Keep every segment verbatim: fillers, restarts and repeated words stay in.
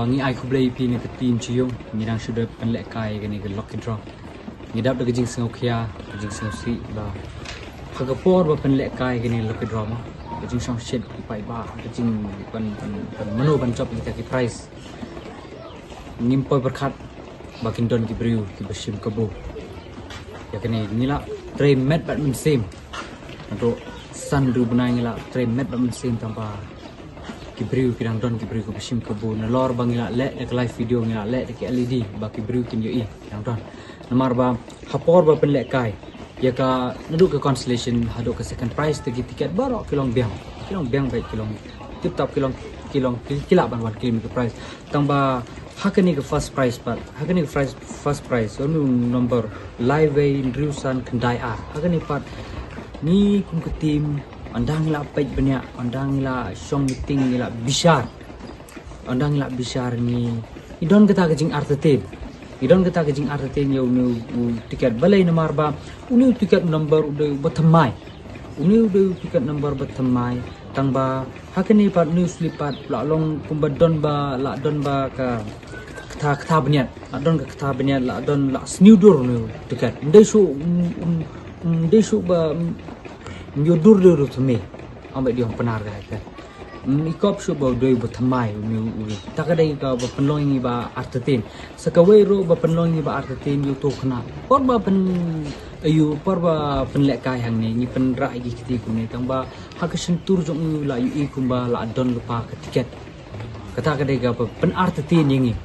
Ngi ai khublei ïa phi na ka team Chi Yung, ngi dang shu dep pynlehkai ïa kane ka lucky draw. Ngi dap da ka jingsngewkhia, ka jingsngewsih ba ha ka por ba pynlehkai ïa kane ka lucky draw mo, ka jingshongshit ki paidbah, ka jing ban ban ban mano ban jop ïa kita ki prize. Ngim poi pyrkhat ba kin don ki briew kiba shim kabu. Ïa kane ngi la trei met bad mynsiem. Naduh san hynriew bnai ngi la trei met bad mynsiem tang ba ki briew ki dang don ki briew kiba shim kabu. Nalor ba ngi la leh da ka live video, ngi la leh da ki L E D ba ki briew kin ïohi ki dang don. Namar ba ha por ba pynlehkai ïa ka, naduh ka consolation haduh ka second prize, te ki tiket baroh ki long biang, ki long biang bad ki long tip top, ki long, ki long ki, ki lah ban wan claim ïa ka prize. Tang ba ha kane ka first prize pat, ha kane ka first, first prize, u number lai wei hynriew san khyndai ar. Ha kane pat ngi kum ka team, ynda ngi la peit bniah, ynda ngi la shong meeting, ngi la bishar, ynda ngi la bishar, ngi, ngi don kata ka jingartatien, ngi don kata ka jingartatien ïa une u tiket. Balei? Namar ba une u tiket number u dei uba thymmai, une u dei u tiket number ba thymmai. Tang ba ha kane pat une u slip pat la long kumba don ba, la don ba ka kata, kata bniat, la don ka kata bniat, la don, la sniew dur une u tiket. Ym dei shuh, ym, ym, ym dei shuh ba, ym, ym ïoh dur de u thymmai. Ong bad ïa u Pnar ka, ka. Ym, i kop shuh ba u dei uba thymmai une u, u. Kata ka dei kaba pynlong ïa ngi ba artatien. Sa kawei ruh ba pynlong ïa ngi ba artatien, ïa uto u khynnah, por ba pyn, ïa u, por ba pynlehkai hangne, ngi pynrah ïa ki kti kumne, tang ba ha ka shyntur jong u la ïohi kumba la don lypa ka tiket. Kata ka dei kaba pynartatien ïa ngi.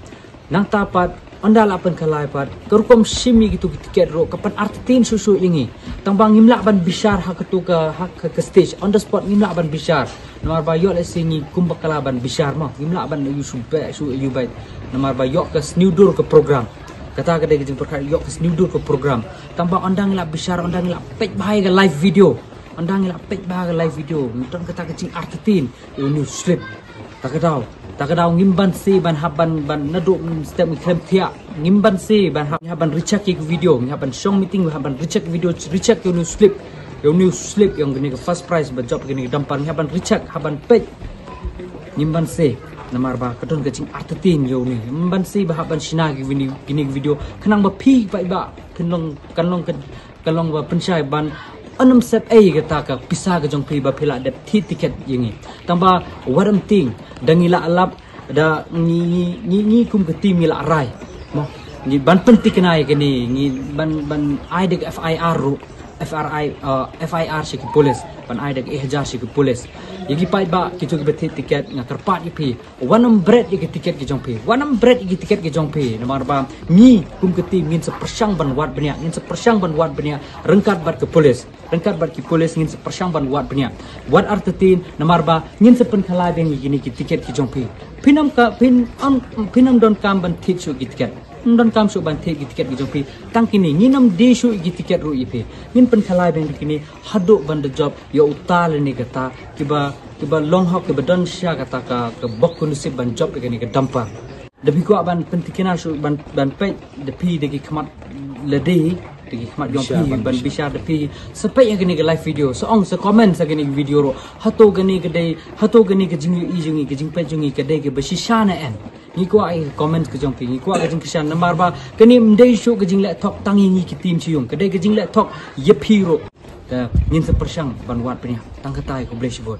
Nangta pat, ynda la pynkhalai pat, ka rukom shim ïa kito ki tiket ruh ka pynartatien shuh shuh ïa ngi. Tang ba ngim lah ban bishar ha kato ka, ha ka, ka stage, on the spot ngim lah ban bishar. Namar ba ïoh lehse ngi kumba ka la ban bishar mo, ngim lah ban ïa u shu beh, shu ïa u beh. Namar ba ïoh ka sniew dur ka program. Kata ka dei ka jingpyrkhat, ïoh ka sniew dur ka program. Tang ba ynda ngi la bishar, ynda ngi la peit bha ïa ka live video, ynda ngi la peit bha ka live video, ngi don kata ka jingartatien ïa une u slip. Ta ka daw, ta ka daw ngim banse ban hap ban, ban naduh step ngi khlem thiah, ngim banse ban hap, ngi hap ban recheck ïa ka video, ngi hap ban shong meeting, ngi hap ban recheck video, recheck ïa une u slip, ïa une u slip ïa kane ka first prize ba jop ïa kane ka dumper, ngi hap ban recheck, hap ban peit. Ngim banse, namar ba ka don ka jingartatien ïa une. Ngim banse ba hap ban shna ïa kane ka video, khnang ba phi paidbah phin long, kan long, kan, kan long ba pynshai ban, ym set ei kata ka pisa ka jong phi ba phi la dep thied tiket ïa ngi. Tang ba wat ym tieng, da ngi la lap, da ngi, ngi, ngi, ngi kum ka team ngi la rai mo, ngi ban pynthikna ïa kane, ngi ban, ban ai da ka F I R ruh, F R I, uh, F I R sha ki police, ban ai da ka E hajar sha ki police. Ïa ki paidbah kito kiba thied tiket, nga kyrpad ïa phi, wat nym bret ïa ki tiket ki jong phi, wat nym bret ïa ki tiket ki jong phi. Namar ba ngi kum ka team ngin sa pyrshang ban wad bniah, ngin sa pyrshang ban wad bniah ryngkat bad ka police, ryngkat bad ki police ngin sa pyrshang ban wad bniah. Wat artatien, namar ba ngin sa pynkhalai biang ïa kine ki tiket ki jong phi. Phin ym ka, phin ym, phin ym donkam ban thied shuh ki tiket, ym donkam shuh ban thied ki tiket ki jong phi. Tang kine, ngin ym die shuh ïa ki tiket ruh ïa phi. Ngin pynkhalai biang ïa kine haduh ban da jop ïa uta lane kata kiba, kiba long hok, kiba don sha kata ka, ka bok ka nusip ban jop ïa kane ka dumper. Da phi kwah ban pynthikna shuh, ban, ban peit da phi da ki khmat lade, da ki khmat jong phi, ban bishar da phi, sa peit ïa kane ka live video, sa ong, sa comment sha kane ka video ruh. Hato kane ka dei, hato kane ka jingïohi jong ngi, ka jingpeit jong ngi ka dei kaba shisha ne em? Ngi kwah ïa ka comment ka jong phi, ngi kwah ka jingkyrshan, namar ba kane ym dei shuh ka jingleh thok tang ïa ngi ki team Chi Yung, ka dei ka jingleh thok ïa phi ruh. Te ngin sa pyrshang ban wad bniah. Tang katai, khublei shibun.